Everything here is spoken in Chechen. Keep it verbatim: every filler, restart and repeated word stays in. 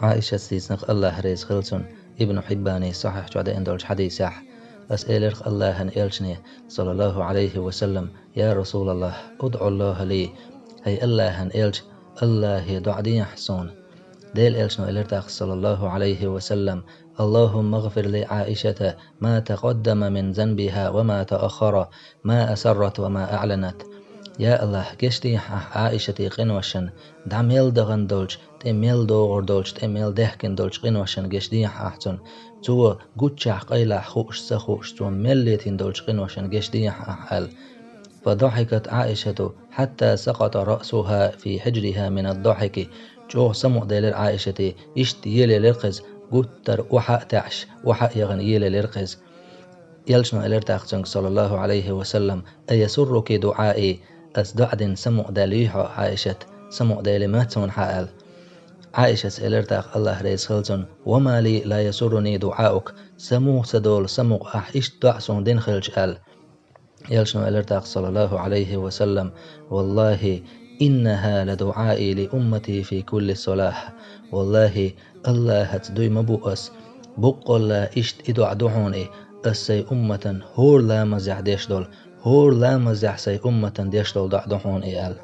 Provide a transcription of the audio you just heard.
Ӏаишатца дийцинарг, Аллахь реза хилва цунна, Ибн Хьиббана сахьихь чохь деана долчу хьадисехь: «Ас элира Аллахьан элчане, саллаллаху Ӏалайхи ва саллам: „Я Расулаллахь, удӀу Аллаха ли“, хӀай Аллахьан элча, Аллахье доӀа дехьа суна». Делан элчано элира тӀаккха, саллаллаху Ӏалайхи ва саллам: «Аллахумма гӀфир ли Ӏаишата ма такъаддама мин занбиха ва ма тааххара, ма асаррат ва ма аъланат». Я Аллахь, гечдехьа ахь Ӏаишате къиношна, дӀа мел дахана долчу, тӀе мел догӀур долчу, тӀе мел даьхкина долчу къиношна гечдехьа ахь цунна. Цо гуччехь, къайлахь хууш, ца хууш, цо мел летийна долчу къиношна гечдехьа ахь аьлла. «Фа дахьикат Ӏаишату хьатта сакъата раъсуха фи хьижриха мин ад-дахьики». ЧӀогӀа самукъаделира Ӏаишате, иштта елаелира кхеза, гуттар а охьа а таьӀаш, охьа а яхана елаелира кхеза. Элчано элира тӀаккха цуьнга, саллаллаху Ӏалайхи ва саллам: «Аясурруки дуӀаи?» Ас доӀа дина самукъадаьллий хьо, Ӏаишат? Самукъадели ма цунна хьан аьлла. Ӏаишатца элира тӀаккха, Аллахь реза хилва цунна: «Ва ма ли ла ясурруни дуӀаук?» Сан муха ца долу самукъа ахь иштта доӀа суна дина хилча аьлла. Элчано элира тӀаккха, саллаллаху Ӏалайхи ва саллам: «Валлахи, иннаха ла дуӀаи ли уммати фи кулли салахь». Валлахи, Аллахьаца дуй ма бу ас, буккъалла иштта и доӀа ду хьуна и, ас сайн умматан хӀора ламазехь деш долу, хӀора ламазехь сайн умматан деш долу доӀа ду хьуна и аьлла.